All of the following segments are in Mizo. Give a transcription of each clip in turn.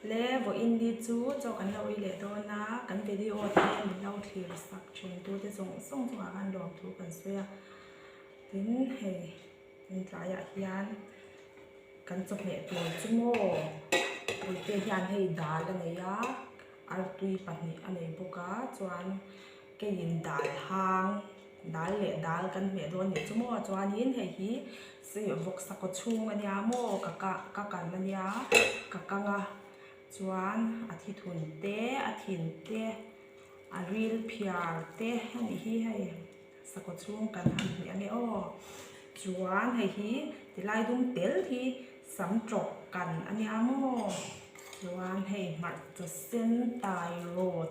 Le vawiin ni chu chaw kan lo ei leh dawn a, kan video te min lo thlir sak thin tu te zawng zawng chungah khan lawmthu kan sawi a. Tin hei in tlaiah hian kan chawhmeh tur chu maw puite hian hei dal a nei a, artui pahnih a nei bawk a chuan keiin dal hang dal leh dal kan hmeh dawn nih chu maw chuanin hei hi vawksa kaw chhung a nia maw ka kah ka kan a nia ka kang a chuan a thithun te a thin te a ril phiar te a nih hi hei. Sakawt chhung kan han hmeh ange aw. Chuan hei hi tilai dum tel hi sam tawk kan a nia maw. Chuan hei hmarcha sen tai rawt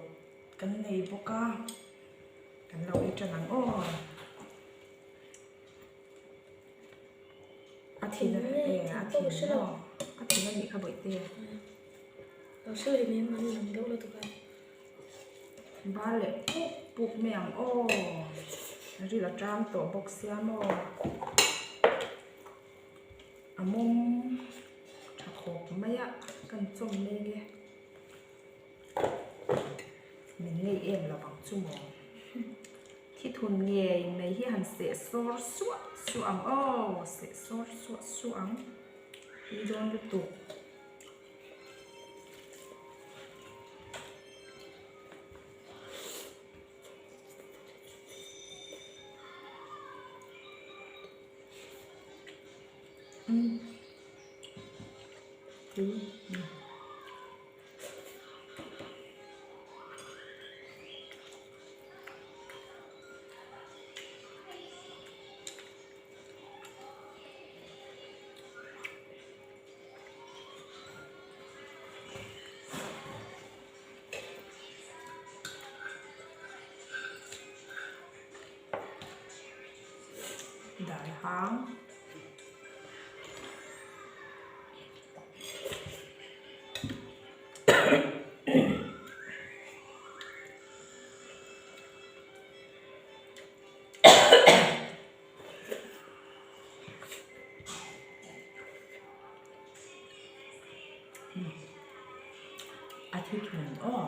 kan nei bawk a, kan lo ei tan ang aw. A thin a e a thin maw a thin a nih kha bawihte. Lo hre leh mai ang an lang deuh lutuk a. Bar leh puk puk mai ang aw ril a tang tawh bawk sia maw a mawm tha khawp mai a kan chawm mek e min ngei em lo ang chu maw thithun ngei mai hi han seh sawr suah suah ang aw seh sawr suah suah ang tui dawn lutuk. Dal hang. A thi thun aw.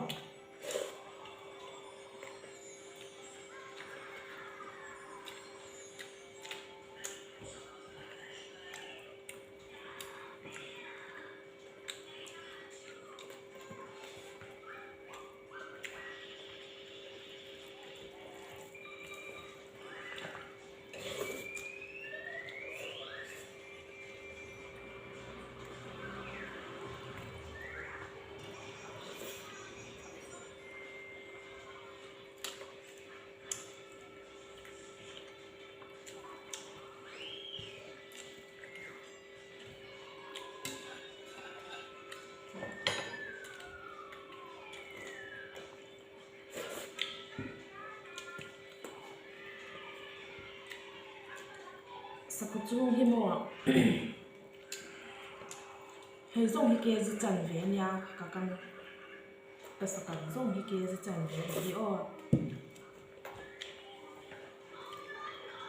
Sakhaw chung hi maw hei zawng hi kg chan ve a nia ka kang ka sakang zawng hi kg chan ve a nih hi aw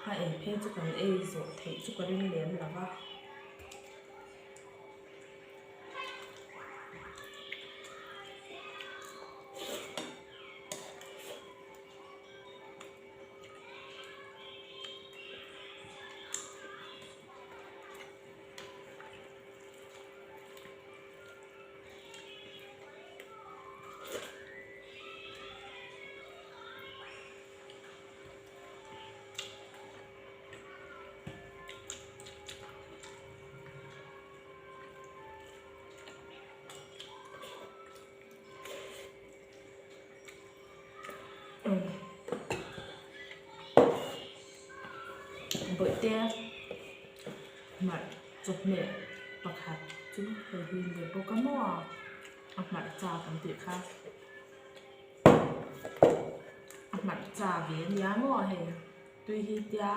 a ei phei chu kan ei zawh theih chu ka ring lem lo va. Bawihte hmarh chawhmeh pakhat chu hei hi ni bawk a maw a hmarcha kan tih kha a hmarcha ve a nia maw hei tui hi tia.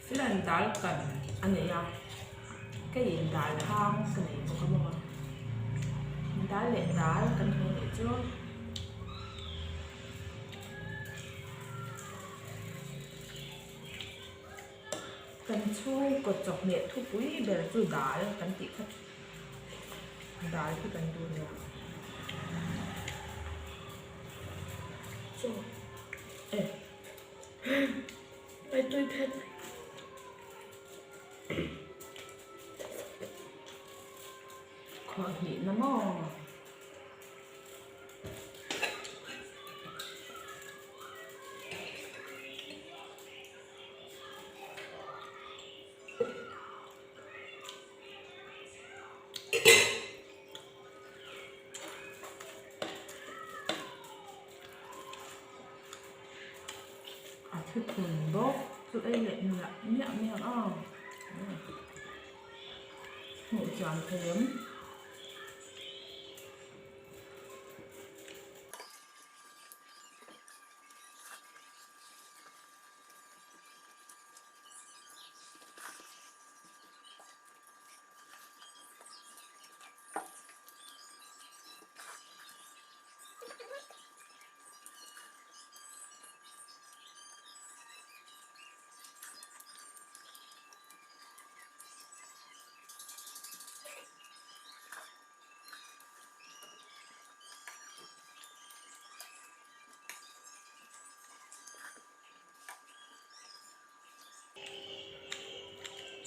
Filan dal kan a nei a, keiin dal hang ka nei bawk a maw. Dal leh dal kan hmu nih chu. Kan chhungkaw chawhmeh thupui ber chu dal kan tih kha dal hi kan duh nia. Chaw. E. Ai tui phet mai. Khawh hnih na maw. A thuthlun bawk chu ei leh miah miah miah a hmuh chian thei em.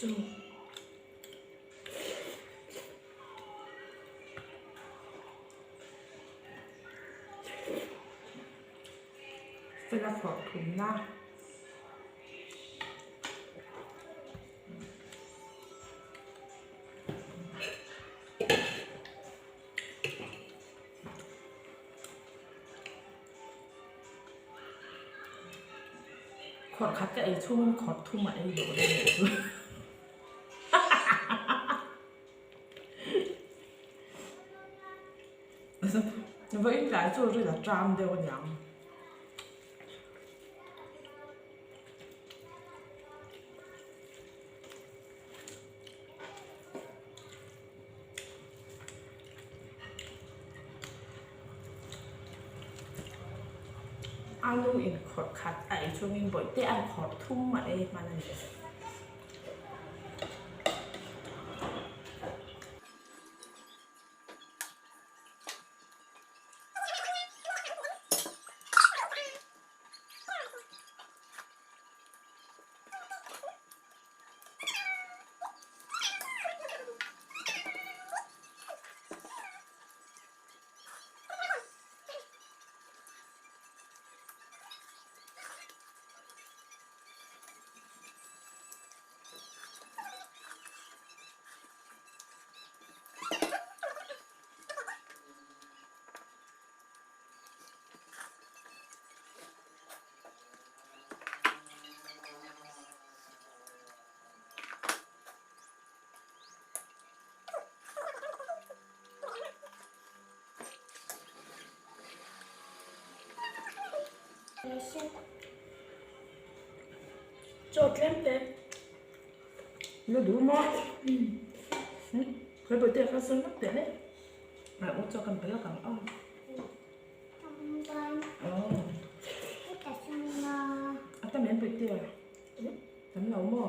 Chu. Fela khawrh thumna. Khawrh khat ka ei chhungin khawrh thum a ei duh reng leh chu. Vawiin tlai chu ril a ṭam deuh aniang. A nu in khawrh khat a ei chungin bawihte an khawrh thum a ei hman a ni. Chaw tlem te. La duh maw? Khawi pawh te kha sawn vak teh le. A u chaw kan pe lawk ang aw. A tam em pawih te? Tam lo maw?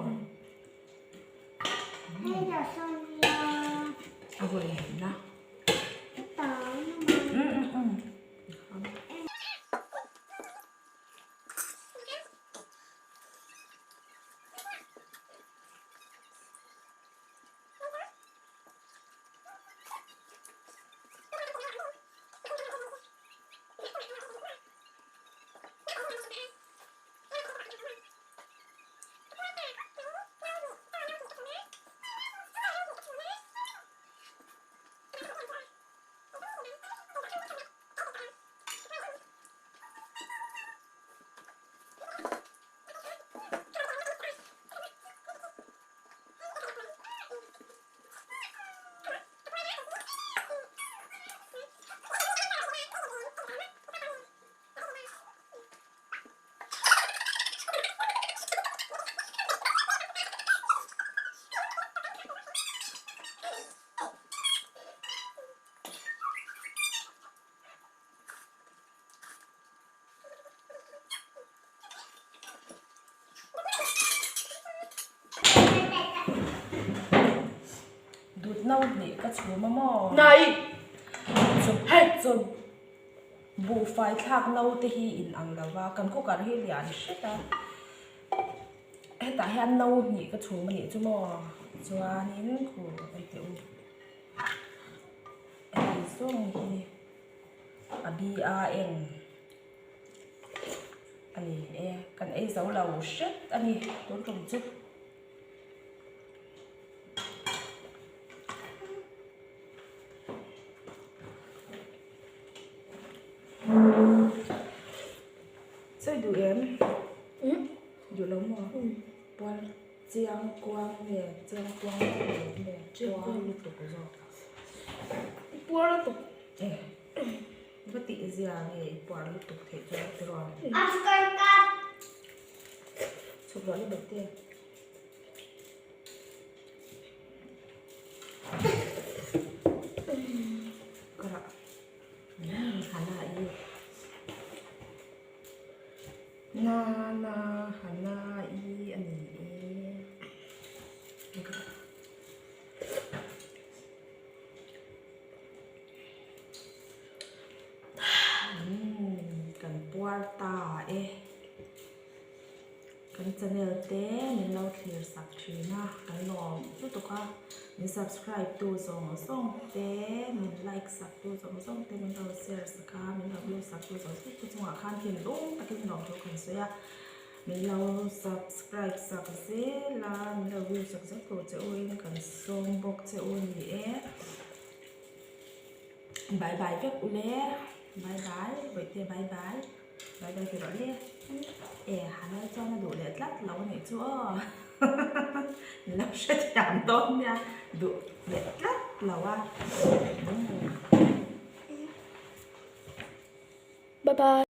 A vawi na. No hnih ka chhum a maw? Nai! Chu hei chu buhfai thlak no te hi in ang lo va, kan cooker hi lian hret a. Hetah hian no hnih ka chhum a nih chu maw? Chuanin khu hei teh u. Hei zawng hi a bi a eng a ni e, kan ei zo lo hret a ni tun tum chu. Sawi duh em? Duh lo maw? Pual chiang kuang nge chiang kuang nge puar lutuk zawk. Puar lutuk. Eh va tih zia nge i puar lutuk theih chuan tiraw? Chhuk loh lutuk te. Ka rah. Hana i. Na na hana i a ni e. Kan puar ta e. Kan channel te min lo thlir sak thin a, kan lawm lutuk a, min subscribe tu zawng zawng te, min like sak tu zawng zawng te, min lo share sak a, min lo view sak tu zawng zawng te chungah khan thinlung takin lawmthu kan sawi a, min lo subscribe sak zel a, min lo view sak zel tur che u in kan sawm bawk che u a ni e. Bye bye vek ule, bye bye, bawihte bye bye. Bye bye ti rawh le. E Hana chuan a duh leh tlat lo a nih chu aw. Lo hrethiam dawn nia duh leh tlat lo a. Bye bye.